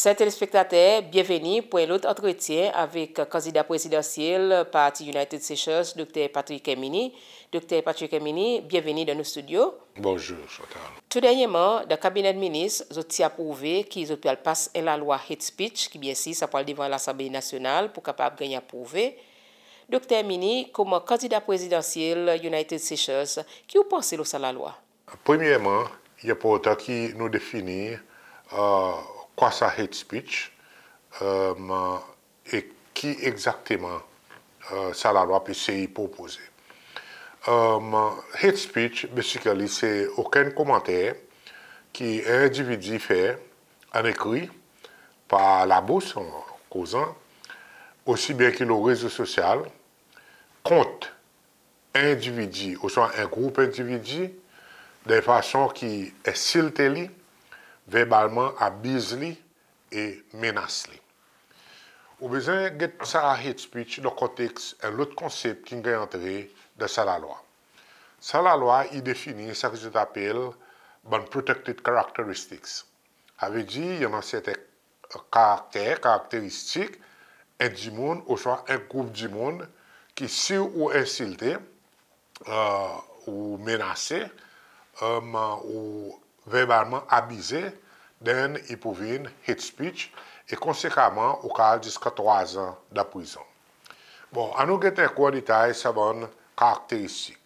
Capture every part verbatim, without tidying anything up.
Ser telespektater, byenveni pour en lot antretyen avek kandida prezidansyel parti United Seychelles, Dokter Patrick Herminie. Dokter Patrick Herminie, byenveni dan nou stidyo. Bonzour, Chantal. Tou dernyerman, dan Kabine Minis, zot ti aprouve ki zot pe al pas en lalwa hate speech, ki byensir sa pou al devan Lasanble Nasyonal pour kapab ganny aprouve. Dokter Herminie, konman kandida prezidansyel United Seychelles, ki ou panse lo sa lalwa? Premyerman, i enportan ki nou defini, e, kwa sa hate speech, e, e ki egzakteman, e, sa lalwa pe esey propoze. E, hate speech, basically, se okenn komanter ki en endividi fer an ekri, par labous, an kozan, osi byen ki lo rezo sosyal, kont en endividi, ouswa en group endividi, dan en fason ki ensilte li, verbalman abiz li e menas li. Ou bezwen get sa hate speech dan konteks en lot konsep ki'n ganny antre dan sa lalwa. Sa lalwa i defini sa ki zot apel bann protected characteristics. Savedir, i annan serten karakter, karakteristik, en dimoun ouswa en group dimoun ki si ou ensilte, e, ou menase, e, ou verbalman abize, then i pou vin hate speech, e konsekaman ou kapab al ziska trwa an dan prizon. Bon, annou get en kou an detay sa bann karakteristik.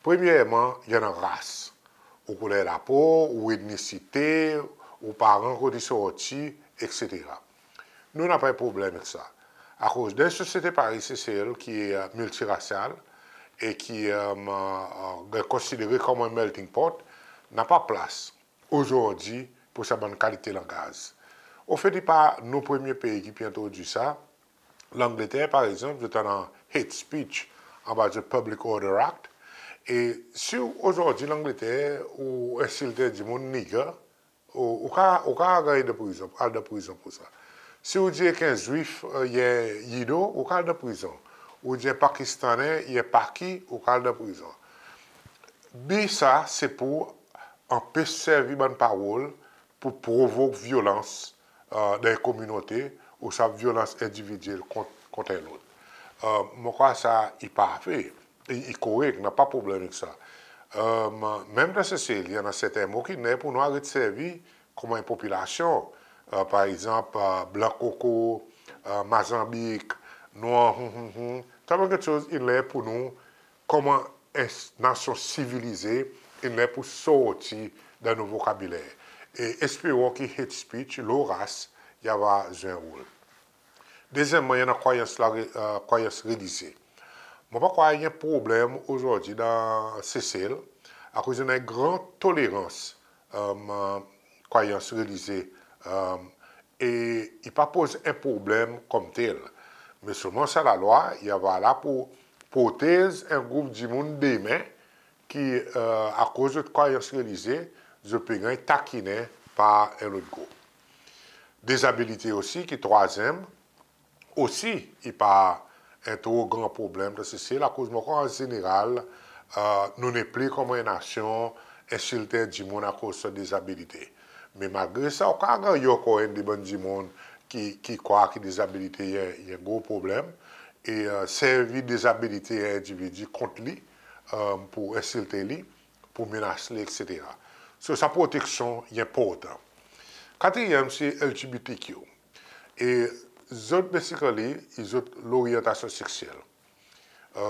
Premyerman, i annan ras, ou kouler lapo, ou etnisite, ou paran kot i sorti, etsetera. Nou napa problenm ek sa. Akoz dan sosyete parey Sesel ki, e, miltirasyal e ki, e, e, konsidere konman en melting pot, napa plas ozordi pour sa bann kalite langaz. Anfet, i pa nou premye pei ki pe entrodwir sa. Langleter, par egzanp, zot annan hate speech anba zot Public Order Act. E si ozordi Langleter ou ensilte dimoun nigger, ou, ou ka, ou ka ganny dan prizon, al dan prizon pour sa. Si ou dir ek en Zwif, e, i en Yido, ou ka al dan prizon. Ou dir en Pakistanen, i en Paki, ou ka al dan prizon. Bi sa, se pour anpes servi bann parol pour provok vyolans, e, dan en kominote, ouswa vyolans endividyel kont, kont en lot. E, mon krwar sa i parfe, i, i korek, napa problenm ek sa. E, menm dan Sesel, i annan serten mo ki'n ler pour nou aret servi konman en popilasyon. E, par egzanp, e, blan koko, e, mazanbik, nwanr, hum, hum, hum. Sa bann keksoz in ler pour nou konman en s-, nasyon sivilize, in ler pour sorti dan nou vokabiler. E esperon ki hate speech lo ras i ava zwe en rol. Dezyenmman, i annan krwayans la, e, krwayans relizye. Mon pa krwar i annan problenm ozordi dan Sesel, akoz i annan en gran tolerans, e, krwayans relizye, e, e i pa poz en problenm konmtel. Me selman sa lalwa, i ava la pour protez en group dimoun demen ki, e, akoz zot krwayans relizye, zot pe ganny takinen par en lot group. Dezabilite osi, ki trwazyenm, osi, i pa en tro gran problenm dan Sesel, akoz mon krwar an zeneral, e, nou nepli konman en nasyon ensilte dimoun akoz son dezabilite. Me malgre sa, ou kapab ganny ankor enn de bann dimoun ki, ki krwar ki dezabilite i en, i en gro problenm, e, e, servi dezabilite en endividi kont li, e, pour ensilte li, pour menas li, etsetera. So, sa proteksyon i enportan. Katriyenm, se L G B T Q. E zot, basically, i zot loryantasyon seksyel. E,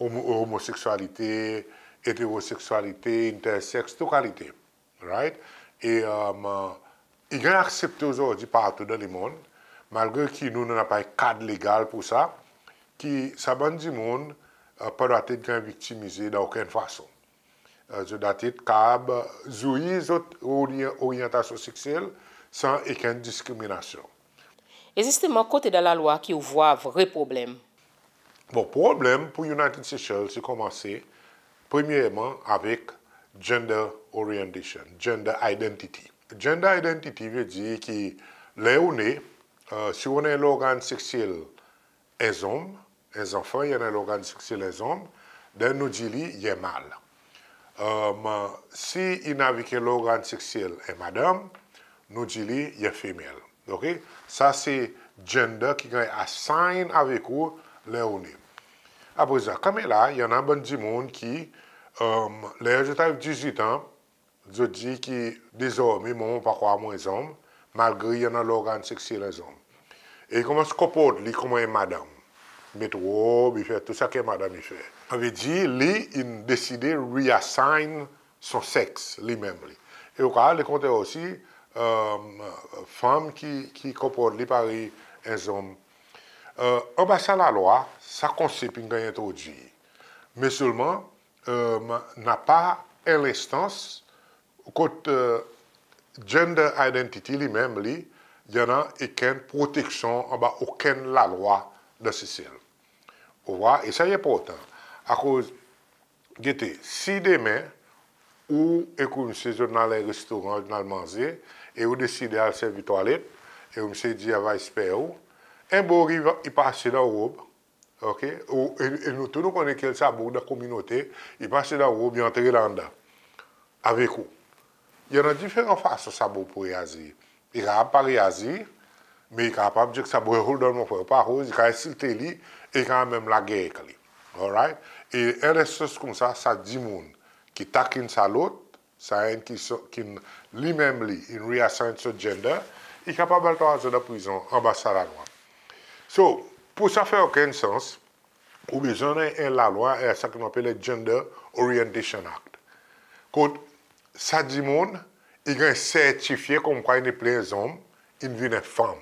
omo-, omoseksyalite, eteroseksyalite, interseks, tou kalite. Right? E, e, i ganny aksepte ozordi partou dan lemonn, malgre ki nou, nou napa en kad legal pour sa, ki sa bann dimoun, e, pa dwatet ganny viktimize dan okenn fason. E, zot dwatet kapab zwir zot oryan-, oryantasyon seksyel san okenn diskriminasyon. E zisteman, kote dan lalwa ki ou vwar vre problenm? Bon, problenm pour United Seychelles, se konmanse premyerman avek gender orientation, gender identity. Gender identity i vedir ki ler ou ne, e, si ou annan lorgann seksyel en zonm, en zanfan i annan lorgann seksyel en zonm, then nou dir li i en mal. E, si i annan avek lorgann seksyel en madanm, nou dir li i en femel. Ok? Sa se gender ki ganny assign avek ou ler ou ne. Apre sa, kanmenm la, i annan bann dimoun ki, ler zot ariv dizwit an, zot dir ki dezormen, mwan mon pa krwar mon en zonm, malgre i annan lorgann seksyel en zonm. E i konmans konport li konman en madanm. Met rob, i fer tou sa ki en madanm i fer. Savedir, li, in deside reassign son seks, li menm li. E ou kapab al konte osi, fanm ki, ki konport li parey en zonm. Anba sa lalwa, sa konsep in ganny entrodwir. Me selman, napa en lenstans kot gender identity li menm li, i annan okenn proteksyon anba okenn lalwa dan Sesel. Ou war, e sa i enportan. Akoz, gete, si demen ou ek ou msye zot in al restoran, zot in al manze, e ou deside al servi twalet, e ou msye dir ava esper ou, en boug i pase dan ou rob, ok? Ou, e, e nou tou nou konnen ki sa boug dan kominote, i pase dan ou rob, i antre la anndan avek ou. I annan diferan fason sa boug pou reazir. I kapab pa reazir, me i kapab dir sa boug, "Hold on, mon frer, pa koz," i kapab ensilte li, e i kapab menm lager ek li. Alright? E en lenstans koumsa, sa dimoun ki takin sa lot, sa enn ki, ki li menm li, in reassign son gender, i kapab al trwa zan dan prizon anba sa lalwa. So, pou sa fer okenn sans, ou bezwen annan en lalwa, sa ki nou apel Gender Orientation Act. Kot sa dimoun i ganny sertifye konmkwa i nepli en zonm, in vin en fanm.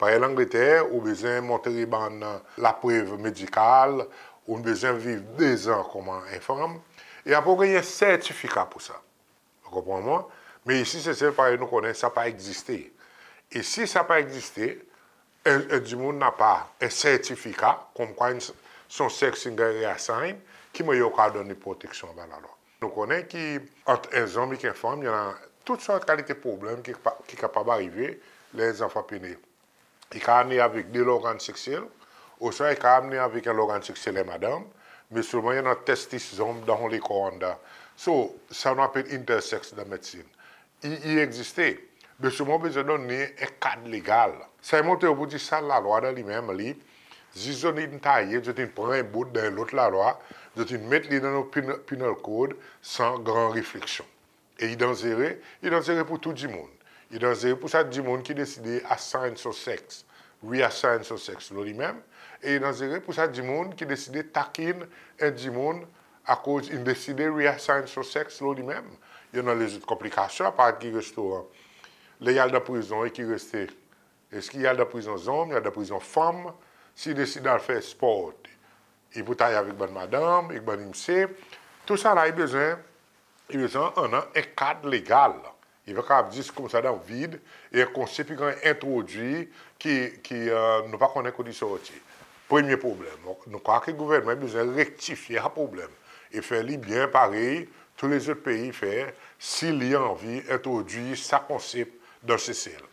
Parey Langleter, ou bezwen montre bann laprev medikal, ou bezwen viv dezan konman en fanm, e apre ou ganny en sertifika pou sa. Ou konpran mwan? Me isi Sesel, parey nou konnen, sa pa egziste. E si sa pa egziste, en, en dimoun napa en sertifika konmkwa son seks in ganny reassign, ki mannyer ou kapab donn li proteksyon anba lalwa? Nou konnen ki ant en zonm ek en fanm, i annan tou sort kalite problenm ki pa, ki kapab arive ler zanfan pe ne. I kapab ne avek de lorgann seksyel, ouswa i kapab ne avek en lorgann seksyel en madanm, me selman i annan testis zonm dan son lekor anndan. So, sa nou apel intersex dan medsin. I, i egziste. Me selman ou bezwen donn li en kad legal. Sa i montre ou pou dir sa lalwa dan li menm li, zis zot in taye, zot in pran en bout dan en lot lalwa, zot in met li dan nou pin-, penal code san gran refleksyon. E i danzere, i danzere pou tou dimoun. I danzere pou sa dimoun ki deside assign son seks, reassign son seks lo li menm. E i danzere pou sa dimoun ki deside takin en dimoun akoz in deside reassign son seks lo li menm. I annan lezot konplikasyon, apard ki restoran. Ler i al dan prizon e ki reste? Eski i al dan prizon zonm, i al dan prizon fanm? Si i deside al fer spor, i pou taye avek bann madanm, ek bann msye? Tou sa la i bezwen, i bezwen annan en kad legal. I pa kapab zis koumsa dan vid, e en konsep i ganny entrodwir ki, ki, e, nou pa konnen kot i sorti. Premye problenm. Nou krwar ki gouvernman i bezwen rektifye sa problenm e fer li byen parey tou lezot pei fer, si li anvi entrodwir sa konsep dan Sesel.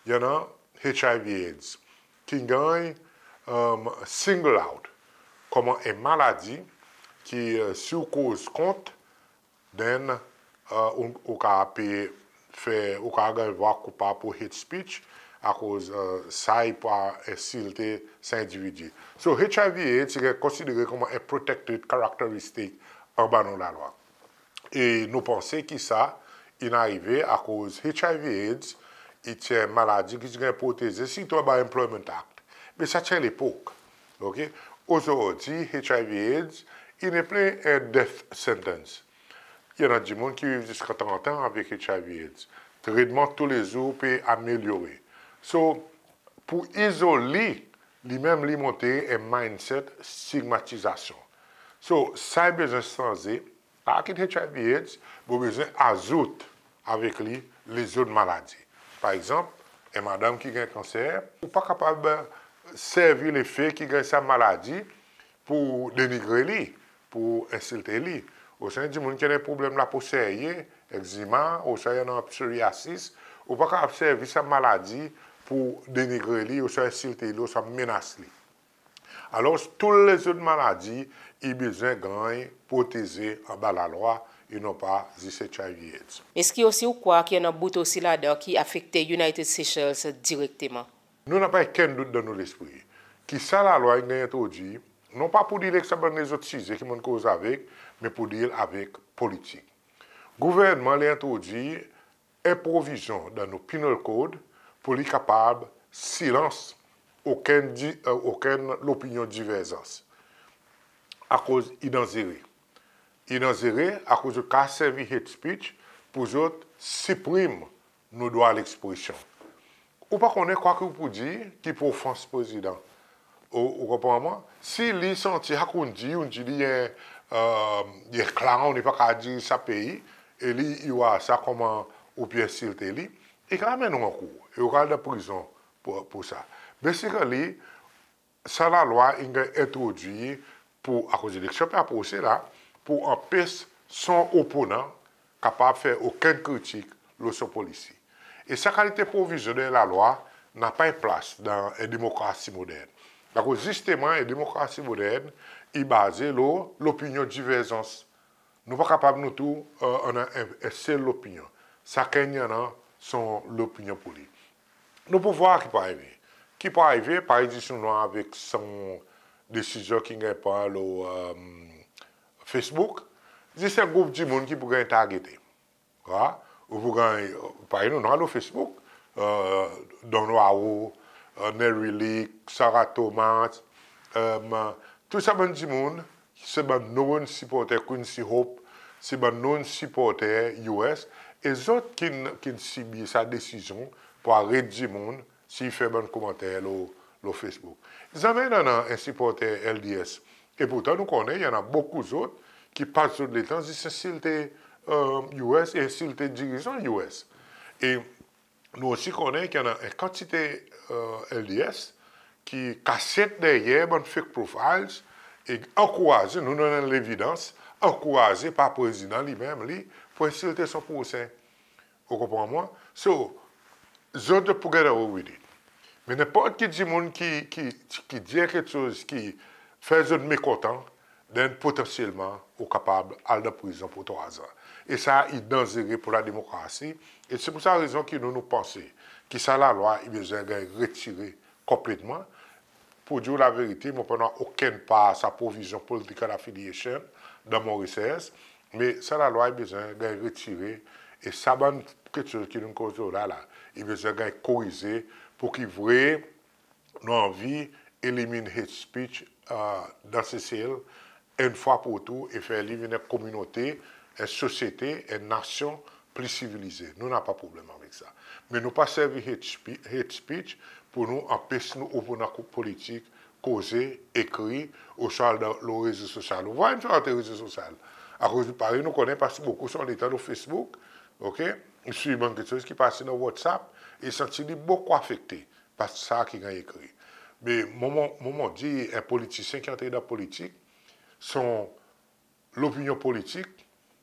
I annan HIV AIDS, ki ganny, e, single out konman en maladi ki, e, si ou koz kont, then, e, ou, ou kapab pe fer, ou kapab ganny vwa koupab pou hate speech, akoz, e, sa i pou ensilte sa endividi. So, HIV AIDS i ganny konsidere konman en protected characteristic anba nou lalwa. E nou panse ki sa in arive akoz HIV AIDS i ti en maladi ki ti ganny proteze, sirtou anba Employment Act. Me sa ti en lepok. Ok? Ozordi, HIV AIDS i nepli en death sentence. I annan dimoun ki viv ziska trant an avek HIV AIDS. Tretman toulezour pe amelyore. So, pou izol li, li menm li montre en mindset stigmatizasyon. So, sa i bezwen sanze, pa kit HIV AIDS, ou bezwen azout avek li lezot maladi. Par egzanp, en madanm ki ganny kanser, ou pa kapab servi lefe ki ganny sa maladi pou denigre li, pou ensilte li. Ouswa en dimoun ki annan problenm lapo serye, egzima, ouswa i annan psoriasis, ou pa kapab servi sa maladi pou denigre li, ouswa ensilte li, ouswa menas li. Alor, tou lezot maladi i bezwen ganny proteze anba lalwa, e non pa zis HIV AIDS. Eski osi ou krwar ki annan bout osi ladan ki afekte United Seychelles direkteman? Nou napa okenn dout dan nou lespri ki sa lalwa in ganny entrodwir, non pa pou deal ek sa bann lezot size ki mon'n koz avek, me pou deal avek politik. Gouvernman i entrodwir en provizyon dan nou Penal Code pour li kapab silans okenn, okenn lopinyon diverzans. Akoz i danzere. I danzere akoz zot kapab servi hate speech pour zot siprim nou drwa lekspresyon. Ou pa konnen kwa ki ou pou dir ki pou ofans Prezidan. Ou konpran mwan? Si li santi sa ki ou'n dir, ou'n dir li en clown, li pa kapab diriz sa pei, e li i war sa konman ou pe ensilte li, i kapab anmenn ou ankour e ou kapab al dan prizon pour sa. Basically, sa lalwa in ganny entrodwir pour, akoz eleksyon pe aprose la, pour anpes son oponan kapab fer okenn kritik lo son polisi. E sa kalite provizyon dan lalwa napa en plas dan en demokrasi modern. Akoz zisteman en demokrasi modern i baze lo lopinyon diverzans. Nou pa kapab nou tou annan en sel lopinyon. Sakenn i annan son lopinyon pour li. Nou pou war ki pou arive. Ki pou arive, parey zis nou avek son desizyon ki'n ganny pran lo Facebook, zis en group dimoun ki pou ganny targete. Ou pou ganny, parey nou, nou al lo Facebook, Don Waro, Nelly Leak, Sarah Thomas, tou sa bann dimoun, se bann non siporter Quincy Hope, se bann non siporter US, e zot ki'n, ki'n sibir sa desizyon pour aret dimoun si i fer bann komanter lo, lo Facebook. Zanmen in annan en siporter LDS. E pourtan nou konnen i annan bokou zot ki pas zot letan zis ensilte US e ensilte dirizan US. E nou osi konnen ki annan en kantite LDS ki kasyet deryer bann fake profiles e ankouraze, nou annan levidans, ankouraze par Prezidan li menm li pour ensilte son prosen. Ou konpran mwan? So, zot, zot pou get away with it. Me nenport ki dimoun ki, ki, ki dir keksoz ki fer zot mekontan, then potansyelman ou kapab al dan prizon pour trwa an. E sa i danzere pour lademokrasi. E se pour sa rezon ki nou, nou panse ki sa lalwa i bezwen ganny retire konpletman. Pour dir ou laverite, mon pa'n war okenn par sa provizyon political affiliation dan mon resers, me sa lalwa i bezwen ganny retire, e sa bann keksoz ki nou'n koz lo la la, i bezwen ganny korize pour ki vre nou anvi elimin hate speech dan Sesel enn fwa pour tou e fer li vin en kominote, en sosyete, en nasyon pli sivilize. Nou napa problenm avek sa. Me nou pa servi hate spe-, hate speech pour nou anpes nou oponan politik koze, ekrir, ouswa al dan lo rezo sosyal. Ou war in fer antre rezo sosyal. Akoz parey nou konnen, i pas bokou son letan lo Facebook, OK? I swiv bann keksoz ki pase dan WhatsApp, e i santi li bokou afekte par sa ki ganny ekrir. Me mon, mon, mon dir, en politisyen ki antre dan politik, son lopinyon politik,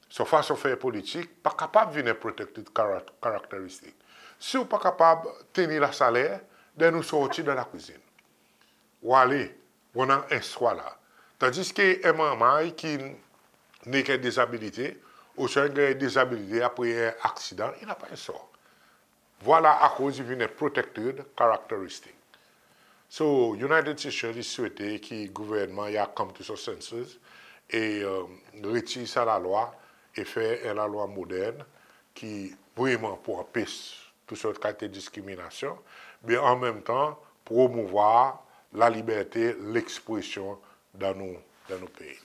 son fason fer politik pa kapab vin en protected chara-, characteristic. Si ou pa kapab tenir lasaler, then ou sorti dan lakwizin. Ou ale, ou annan en swa la. Tandis ki en marmay ki ne ek en dezabilite, ouswa in ganny dezabilite apre en aksidan, i napa en swa. Vwala akoz i vin en protected characteristic. So, United Seychelles i swete ki gouvernman i a come to some senses e retir sa lalwa e fer en lalwa modern ki vreman pou anpes tou sort kalite diskriminasyon, me an menm tan promouvwar laliberte lekspresyon dan nou, dan nou pei.